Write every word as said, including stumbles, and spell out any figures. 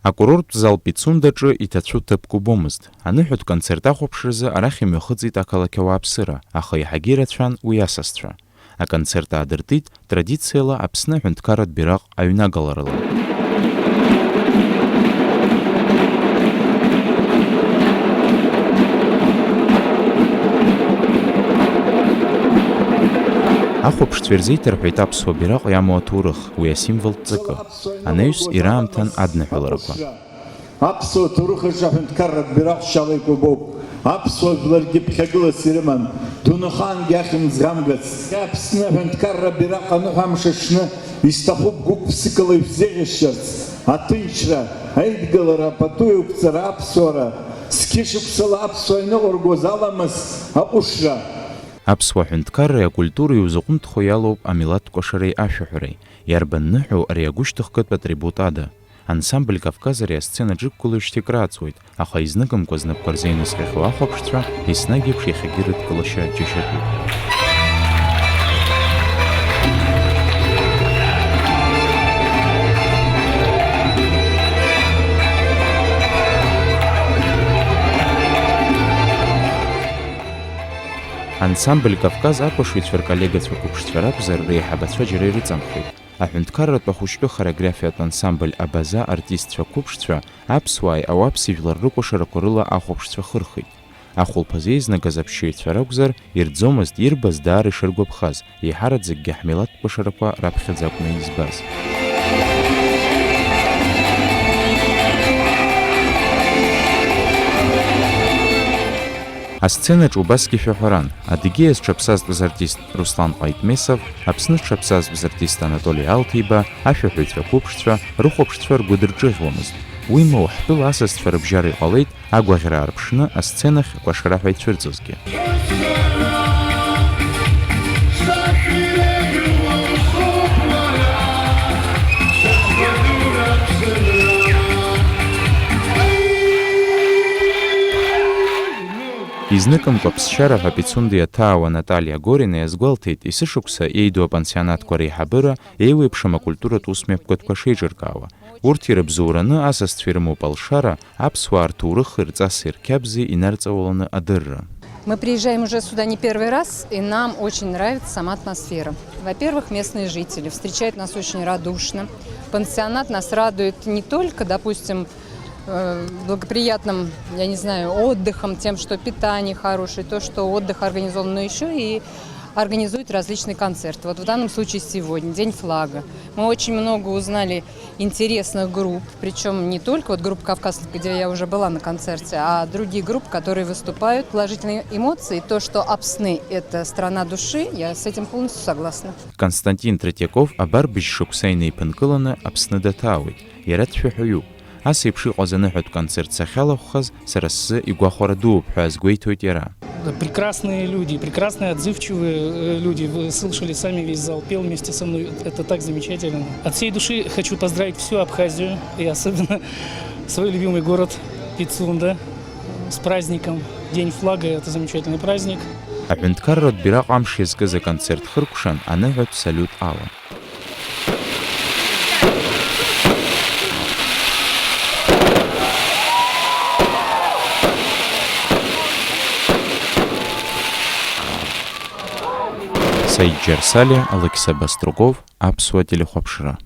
Акурорттә зал Пицундаҿы иҭацәу ҭыԥк убомызт. Аныҳәатә концерт ахәаԥшразы арахь имҩахыҵит ақалақь ауааԥсыра, аха еиҳагьы ирацәан уи асасцәа. Аконцерт аадыртит традициала Аԥсны аҳәынҭқарратә бираҟ аҩнагаларала. Ахәаԥшцәа ирзеиҭарҳәеит аԥсуа бираҟ иамоу аҭоурых, уи асимволтә ҵакы. Анаҩс ираамҭан адныҳәаларақәа. Аԥсуа ҭоурых аҿы аҳәынҭқарратә бираҟ шьала икәабоуп. Аԥсуа жәларгьы ԥхьагылас ирыман, дунеихаангьы ахьымӡӷ амгац. Аԥсны аҳәынҭқарра бираҟ аныҳәамш аҽны исҭахуп гәык-ԥсыкала ишәзеиӷьасшьарц, аҭынчра, аидгылара, апату еиқәҵара, аԥсуара, зқьышықәсала аԥсуаа иныҟәыргоз аламыс аҟәышра. Аԥсуа ҳәынҭқарреи акультуреи иузаҟәымҭхо иалоуп амилаҭ кәашареи ашәаҳәареи. Иарбан ныҳәоу ари агәышьҭыхгатә атрибут ада? Ансамбль Кавказ ари асценаҿ иқәгылоижьҭеи краҵуеит, аха изныкымкәа знапқәа рзы инысхьахьоу ахәаԥшцәа, еснагь еиԥш иахьагьы рыдкылашьа џьашьатәуп. Ансамбль Кавказ акәашаҩцәа рколлегацәа қәыԥшцәа ракәзар, реиҳабацәа џьара ирыҵамхеит. Аҳәынҭқарратә ахәыҷтәы хореографиатә ансамбль Абаза артистцәа қәыԥшцәа аԥсуааи ауаԥсыжәлар рыкәашарақәа рыла ахәаԥшцәа хырхит. Ахәылԥазы еизнагаз аԥсшьаҩцәа ракәзар, ирӡомызт ирбаз даара ишыргәаԥхаз, еиҳараӡакгьы ҳмилаҭтә кәашарақәа раԥхьаӡа акәны избаз. Асценаҿ убасгьы шәаҳәаран, Адыгеиа зҽаԥсазтәыз артист Руслан Ҟаитмесов, Аԥсны зҽаԥсазтәыз артист Анатоли Алҭеиба, ашәаҳәаҩцәа қәыԥшцәа, рыхәаԥшцәа ргәы дырҿыӷьуамызт. Уимоу, ҳтәыла асасцәа рыбжьара иҟалеит агәаӷьра аарԥшны асценахь кәашара ҳәа ицәырҵызгьы. Изныкымкәа ԥсшьара ҳәа Пицунда иаҭаауа Наталиа Горина иазгәалҭеит, есышықәса еидоу апансионатқәа реиҳабыра еиуеиԥшым акультуратә усмҩаԥгатәқәа шеиҿыркаауа. Урҭ ирыбзоураны асасцәа ирымоуп алшара, аԥсуаа рҭоурыхи рҵаси рқьабзи инарҵауланы адырра. Мы приезжаем уже сюда не первый раз, и нам очень нравится сама атмосфера. Во-первых, местные жители встречают нас очень радушно. Пансионат нас радует не только, допустим, э, благоприятным, я не знаю, отдыхом, тем, что питание хорошее, то, что отдых организован, но еще и организует различные концерты. Вот в данном случае сегодня, День флага. Мы очень много узнали интересных групп, причём не только вот группа «Кавказ», где я уже была на концерте, а другие группы, которые выступают. Положительные эмоции, то, что Апсны — это страна души, я с этим полностью согласна. Константин Третьяков абар быжь шықәса инеиԥынкыланы Аԥсны даҭаауеит. Иара дшәаҳәаҩуп. Ас еиԥш иҟаз аныҳәатә концерт сахьалахәхаз, сара сзы игәахәара дууп ҳәа азгәеиҭоит иара. Прекрасные люди, прекрасные, отзывчивые, э, люди. Вы слышали сами, весь зал пел вместе со мной. Это так замечательно. От всей души хочу поздравить всю Абхазию и особенно свой любимый город Пицунда с праздником. День флага — это замечательный праздник. Аҳәынҭқарратә бираҟ амш иазкыз аконцерт хыркәшан аныҳәатә салиут ала. Саид Џьарсалиа, Алықьса Баструков, Аԥсуа телехәаԥшра.